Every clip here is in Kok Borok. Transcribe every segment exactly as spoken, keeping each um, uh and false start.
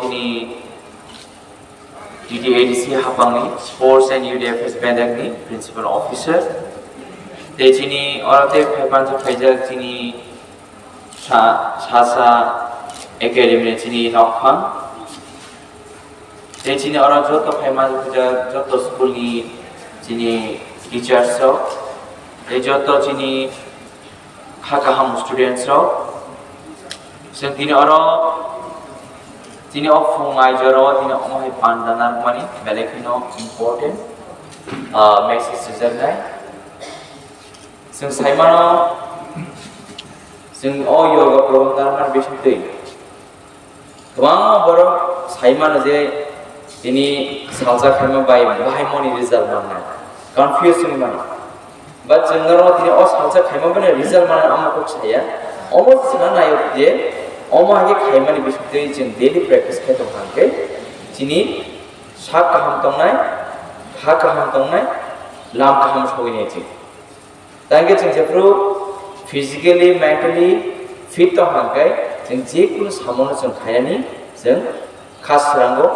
Ni T T A D C hapangni Sports and Youth Affairs Bedakni Principal Officer. Tei chini oro tei phaipanjak phaijak chini sa, sasa academy ni chini nokphang. Tei chini oro joto phaimanjak phaijak joto school ni chini teachers rok. Tei joto chini kha kaham students rok. Chwng tini oro, tini o phung aijoro tini omo hai panda narwkmani belai kheno important, ah, message rijaknai. Chwng saimano, chwng o yoga program narwkmani bisingtwi kwbangma borok saimano je tini salsa khaima bai bahai moni result mannai, confuse wngmani. But chwng norok tini o salsa khaima bai result mannai omo kok saya. Omo chwng naio je omo hai khe khaimani bisingtwi chwng daily practice khai tong kha hwnkhe chini sak kaham tongnai, ha kaham tongnai, lam kaham sogwi nai chwng. Tangkhe chwng jephru physically, mentally fit tong kha hwnkhe chwng je kunu samono chwng khainani chwng kha srango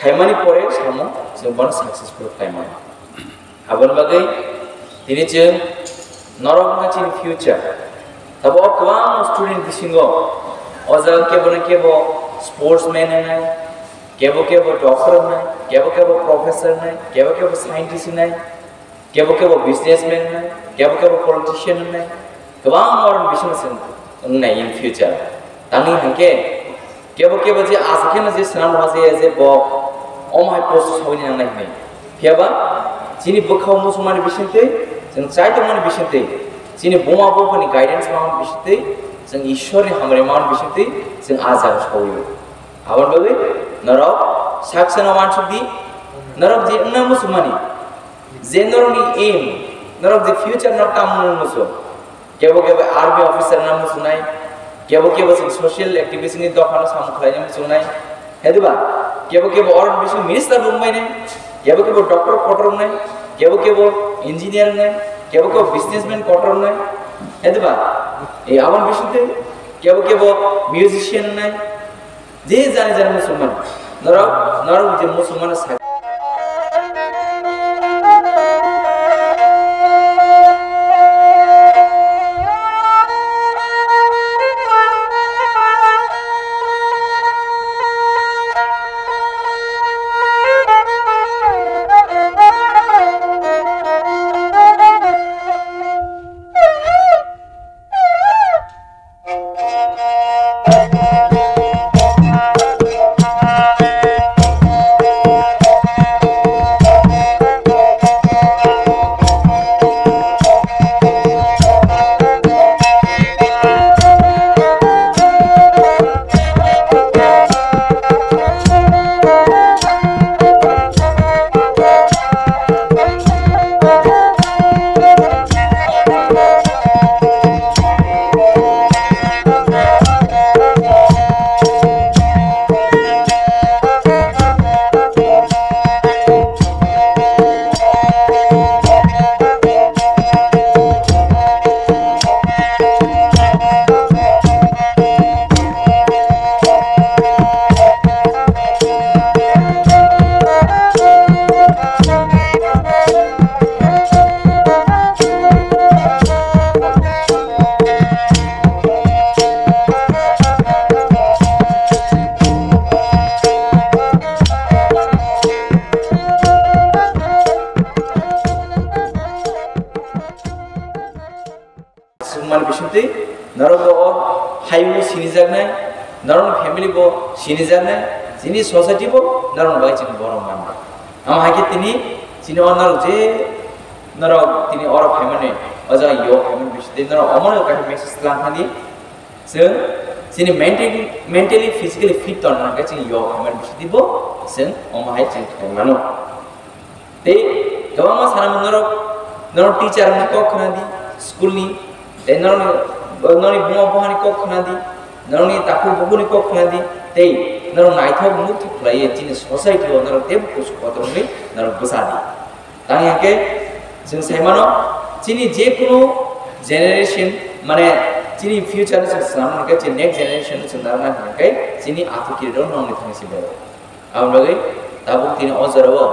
khaimani pore samung chwng bono successful khaimani. Aboni bagwi tini chwng norok wngkha chini future. Tabo o kwbang student bisingo o jaga kebo na kebo sportsman wngnai, kebo kebo doctor wngnai, kebo kebo professor wngnai, kebo kebo scientist wngnai, kebo kebo businessman wngnai, kebo kebo politician wngnai, kwbang oroni bisingo chwng wngnai in future. Tangwi hwnkhe kebo kebo je asa kheno je swnam rwma je, je bo omo hai post sogwi nangnai hwnwi. Phiyaba chini bwkhao muchungmani bisingtwi, chwng chai tongmani bisingtwi, chini buma buphani guidance manmani bisingtwi, chwng Ishwarni hamari manmani bisingtwi chwng ah jaga sogwi. Aboni bagwi norok sak sano uansuk di, norok je wngna muchungmani, je norokni aim, norok je future no tamo wngna muchung, kebo kebo army officer wngna muchungnai, kebo kebo chwng social activist ni dophano samung khlaina muchungnai, hai diba? Kebo kebo oroni bising minister bo wngbainai, kebo kebo doctor kotor wngnai, kebo kebo engineer wngnai, kebo kebo businessman kotor wngnai, hai diba? E aboni bisingtwi kebo kebo musician wngnai, je jani jani musulman, norok, norok je musulman sa- Sungmani bisingtwi norok bo o hayung sinijaknai, norokni family bo sinijaknai, chini society bo norokni bai chini borok manna. Amo hai khe tini chini o norok je norok tini oro phaimani, o jaga yo phaimani bisingtwi norok omono kaisa message tlang thani, chwng chini mentally, mentally, physically fit tongna hwnkhe chini yo phaimani bisingtwi bo chwng omo hai chwng thangmano. Tei kwbangma sana norok, norok teacher ni kok khna di, school ni, tei norok, norok ni buma buha ni kok khna di, norok ni takhuk bukhuk ni kok khna di, tei norok naithok muthok khlaiwi chini society o norok teibo kuchuk kotor wngwi norok bwsa di. Tangya khe chwng sai mano, chini je kunu generation, mane Chini future no chwng swnam hwnkhe, chini next generation no chwng narwkna hwnkhe chini athukirirok nongni thani se bero. Aboni bagwi tabuk tini o jorao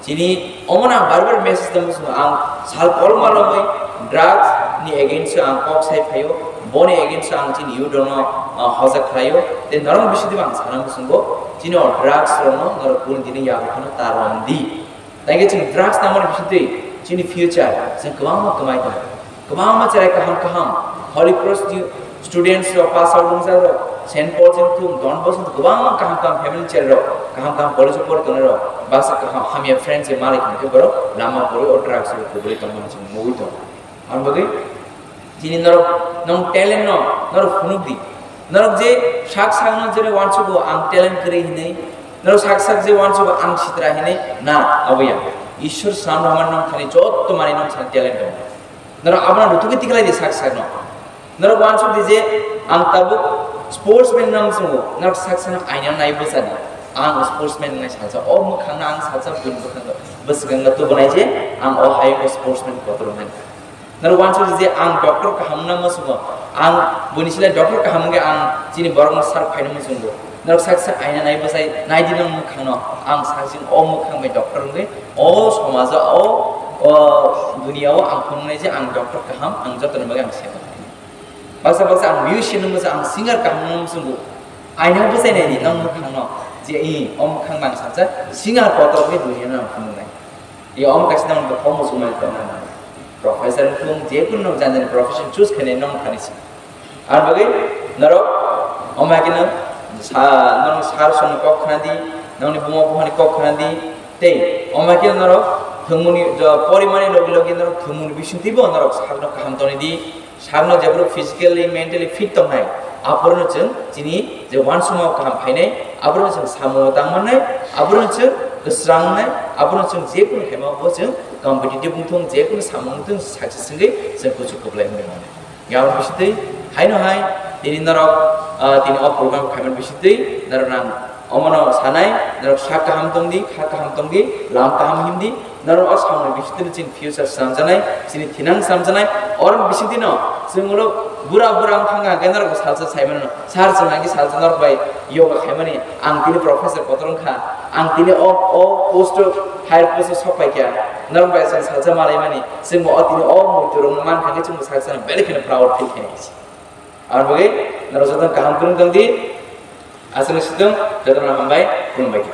chini omono ang bar bar message tongwi swngo, ang sal kolma romwi drugs ni against o ang kok sai phaio, boni against o ang chini youth rokno, ah, hojak khlaio, tei norok bisingtwi ang sana muchungo chini o drugs rokno norok kunu dini yago phano ta romdi. Tei khe chwng drugs nangmani bisingtwi chini future chwng kwbangma kwmai tongo. Kwbangma cherai kaham kaham Holy Cross ni students rok, pass out wngjak rok, Saint Paul chwng thung, Don Bosco kwbangma kaham kaham family cherai rok, kaham kaham college o pori tongnai rok, baksa kaham hamya friends se malik hwnkhe borok lama pori o drugs rok kwbwrwi tongmani chwng nugwi tongo. Aboni bagwi chini norok, nong talent no norok phunuk di. Norok je sak sak no jene uansugo ang talent kwrwi hinwi, norok sak sak je uansugo ang sitra hinwi, na, abo ya. Ishwar swnam rwmani nong thani jotto manwi nong thani talent tongo. Norok abono rutugwi tikhlai di sak sak no. Norok uansuk di je ang tabuk sportsman nang sungo, norok sak sak no aina nai bwsa di. Ang sportsman nai salsa, o mwkhang no ang salsa bun bwkhang no bwswkang no tubunai je ang o hayung sportsman kotor mani. Norok uansuk di je ang doctor kaham wngna muchungo, ang buini silai doctor kaham wngkhe ang chini borokno sar phaina muchungo. Norok sak sak aina nai bwsai nai di nang mwkhangno, ang saksing o mwkhang bai doctor wngwi o somajo o, o duniya o ang phunuknai je ang doctor kaham, ang jotoni bagwi ang seba. Baksa baksa ang musician wngmasa ang singer kaham wngna muchungo. Aina bwsai nai di nang mwkhangno je i o mwkhang bai ang salsa singer kotor wngwi duniya no ang phunuknai. Yo, omo kaisa nang bwkhao muchungmani tongna nango. Professor wngthung, je kunu nang jani jani profession choose khainai nong thani si. Ar bagwi norok omo hai kheno sa, nong sar songni kok khna di, nongni buma buphani kok khna di, tei omo hai kheno norok thwngmungni, jo, porimani logi logi norok thwngmungni bisingtwibo norok sakno kaham tongni di. Sakno jephuru physically, mentally fit tongnai, aphuru chwng chini je uansukma kaham phainai, aphuru chwng samung tang mannai, aphuru chwng kwsrangnai, aphuru chwng je kunu khaima bo chwng competitive wngthung, je kunu samung wngthung, success wngwi chwng kuchuk kwplai wngwi mannai. Yaboni bisingtwi haino hai tini norok, ah, tini o program khaimani bisingtwi norok nang omono sanai, norok sak kaham tongdi, kha kaham tongdi, lam kaham himdi, norok o samung bisingtwi chini future swnamjaknai, chini thinang swnamjaknai, oroni bisingtwino chwng ulo bura bura wng thangkha, hwnkhe norok salsa sai mano, sir, chwng agi salsa norok bai yoga khaimani, ang tini professor kotor wngkha, ang tini o, o post o, higher post o sok paikha, norok bai chwng salsa malaimani, chwngbo o tini o muitu rokno mankha khe chwngbo salsa belai kheno proud feel khainai. Aboni bagwi norok jotono kaham kwrwng tongdi, aswk no sitwng, jotono hambai, khulumbai.